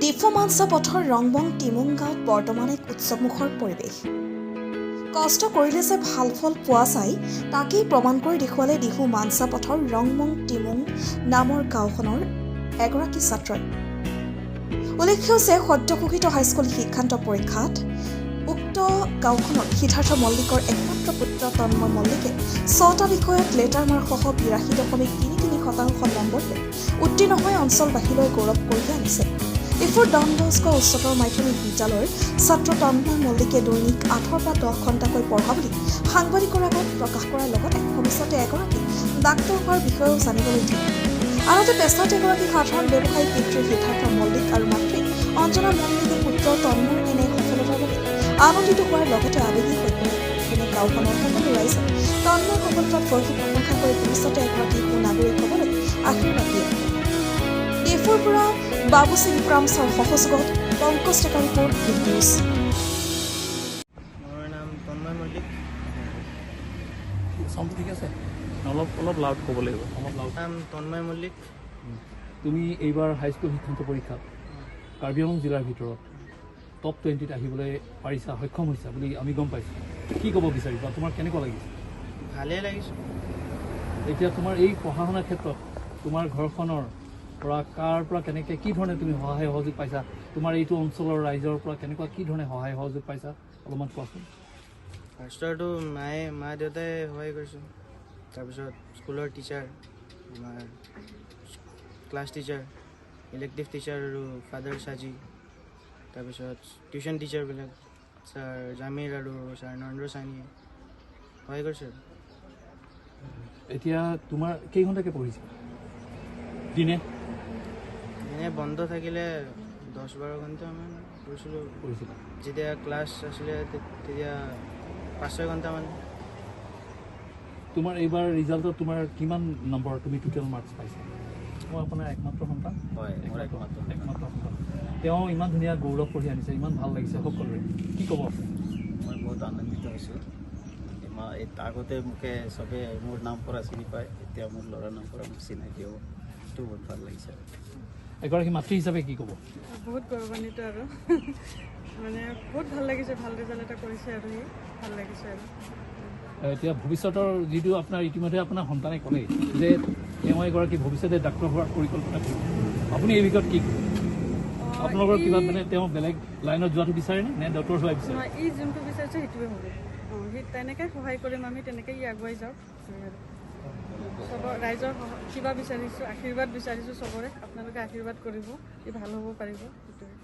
ডিফু মানচা পথৰ ৰংবং টিমুং গাঁৱত বৰ্তমান এক উৎসৱমুখৰ পৰিৱেশ। কষ্ট কৰিলে যে ভাল ফল পোৱা যায়, তাকেই প্ৰমাণ কৰি দেখুৱালে ডিফু মানচা পথৰ ৰংমং টিমুং নামৰ গাঁওখনৰ এগৰাকী ছাত্ৰই। উল্লেখ্য যে সদ্য ঘোষিত হাইস্কুল শিক্ষান্ত পৰীক্ষাত উক্ত গাঁওখনৰ সিদ্ধাৰ্থ মল্লিকৰ একমাত্ৰ পুত্ৰ তন্ময় মল্লিকে ছটা বিষয়ত লেটাৰ মাৰ্কসহ 82.33% নম্বৰ লৈ উত্তীৰ্ণ হৈ অঞ্চলবাসীলৈ গৌৰৱ কঢ়িয়াই আনিছে। ডিফুৰ ডন বস্কো উচ্চতৰ মাধ্যমিক বিদ্যালয়ৰ ছাত্ৰ তন্ময় মল্লিকে দৈনিক 8ৰ পৰা 10 ঘণ্টাকৈ পঢ়া বুলি সাংবাদিকৰ আগত প্ৰকাশ কৰাৰ লগতে ভৱিষ্যতে এগৰাকী ডাক্তৰ হোৱাৰ বিষয়েও জানিবলৈ দিয়ে। আনহাতে পেছাত এগৰাকী সাধাৰণ ব্যৱসায়ী পিতৃ সিদ্ধাৰ্থ মল্লিক আৰু মাতৃ অঞ্জনা মল্লিকে পুত্ৰ তন্ময়ৰ এনে সফলতাৰ বাবে আনন্দিত হোৱাৰ লগতে আৱেগিক হৈ পৰে। ইপিনে গাঁওখনৰ সকলো ৰাইজে তন্ময়ৰ সফলতাত ভূয়সী প্ৰশংসা কৰি ভৱিষ্যতে এগৰাকী সুনাগৰিক হ'বলৈ আশীৰ্বাদ দিয়ে। ডিফুৰ পৰা বাবু সিং ক্ৰামছৰ সহযোগত পংকজ ডেকা ৰিপৰ্ট, বিগ নিউজ। মোৰ নাম তন্ময় মল্লিক। চাউণ্ডটো ঠিক আছে? অলপ অলপ লাউড ক'ব লাগিব। অলপ লাউড। নাম তন্ময় মল্লিক। তুমি এইবাৰ হাইস্কুল শিক্ষান্ত পৰীক্ষাত কাৰ্বি আংলং জিলাৰ ভিতৰত টপ 20ত আহিবলৈ পাৰিছা, সক্ষম হৈছা বুলি আমি গম পাইছোঁ। কি ক'ব বিচাৰিবা? তোমাৰ কেনেকুৱা লাগিছে? ভালেই লাগিছে। এতিয়া তোমাৰ এই পঢ়া শুনাৰ ক্ষেত্ৰত তোমাৰ ঘৰখনৰ পৰা কাৰ পৰা কেনেকৈ কি ধৰণে তুমি সহায় সহযোগ পাইছা? তোমাৰ এইটো অঞ্চলৰ ৰাইজৰ পৰা কেনেকুৱা কি ধৰণে সহায় সহযোগ পাইছা, অলপমান কোৱাচোন। ফাৰ্ষ্টৰটো মায়ে, মা দেউতাই সহায় কৰিছে। তাৰপিছত স্কুলৰ টিচাৰ, আমাৰ ক্লাছ টিচাৰ, ইলেক্টিভ টিচাৰ আৰু ফাদাৰ চাজি, তাৰপিছত টিউশ্যন টিচাৰবিলাক ছাৰ জামিৰ আৰু ছাৰ নৰেন্দ্ৰ চানীয়ে সহায় কৰিছে। এতিয়া তোমাৰ কেইঘণ্টাকৈ পঢ়িছা দিনে? এনে বন্ধ থাকিলে 10-12 ঘণ্টামান পঢ়িছিলোঁ। পঢ়িছিলা? যেতিয়া ক্লাছ আছিলে তেতিয়া 5-6 ঘণ্টামান। তোমাৰ এইবাৰ ৰিজাল্টত তোমাৰ কিমান নম্বৰ তুমি টোটেল মাৰ্কছ পাইছা? মই আপোনাৰ একমাত্ৰ সন্তান? হয়, মোৰ একমাত্ৰ সন্তান। একমাত্ৰ সন্তান। তেওঁ ইমান ধুনীয়া গৌৰৱ কঢ়িয়াই আনিছে, ইমান ভাল লাগিছে সকলোৰে। কি ক'ব আপুনি? মই বহুত আনন্দিত হৈছোঁ। এই আগতে মোকে চবে মোৰ নাম পৰা চিনি পায়, এতিয়া মোৰ ল'ৰাৰ নাম পৰা মোক চিনাকি হ'ব, সেইটো বহুত ভাল লাগিছে। এগৰাকী মাতৃ হিচাপে কি ক'ব? বহুত গৌৰৱান্বিত আৰু মানে বহুত ভাল লাগিছে। ভাল ৰিজাল্ট এটা কৰিছে আৰু সি ভাল লাগিছে আৰু। এতিয়া ভৱিষ্যতৰ যিটো আপোনাৰ ইতিমধ্যে আপোনাৰ সন্তানে ক'লেই যে তেওঁ এগৰাকী ভৱিষ্যতে ডাক্তৰ হোৱাৰ পৰিকল্পনা কৰিছে, আপুনি এই বিষয়ত কি ক'ব? আপোনালোকৰ কিবা মানে তেওঁ বেলেগ লাইনত যোৱাটো বিচাৰেনে নে ডক্তৰ হোৱাই বিচাৰে? নহয়, ই যোনটো বিচাৰিছে সেইটোৱে হ'ব। সি তেনেকৈ সহায় কৰিম আমি, তেনেকৈ ই আগুৱাই যাওক, সেইটোৱে। আৰু চবৰ ৰাইজৰ কিবা বিচাৰিছোঁ, আশীৰ্বাদ বিচাৰিছোঁ চবৰে। আপোনালোকে আশীৰ্বাদ কৰিব, ই ভাল হ'ব পাৰিব, সেইটোৱে।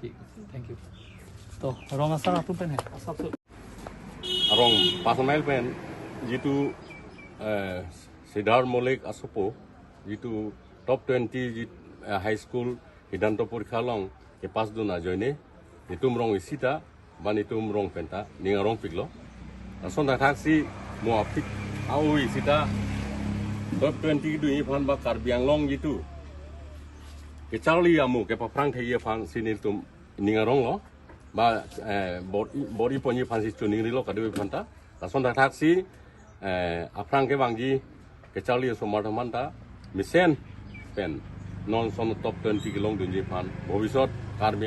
ঠিক আছে, thank U. তো ৰং আচাৰ আপোন পেন হে চাওকচোন। Rong personal pen যিটো সিদ্ধাৰ্থ মল্লিক আছপো যিটো টপ 20 যি হাইস্কুল সিদ্ধান্ত পৰীক্ষা লং ke pas du na joine nitum rong isita ba nitum rong penta ninga rong piklo son thak si mo apik au isita top 20 du fan ba Karbi Anglong jitu ke Charlie amu ke paprang thei fan si nitum ninga rong lo ba bori poni fan si chuning ri lo kadu fanta ta son thak si aprang ke bangji ke Charlie so marthamanta misen pen non son top 20 ke long dunji fan ভবিষ্যৎ কাৰ্বি।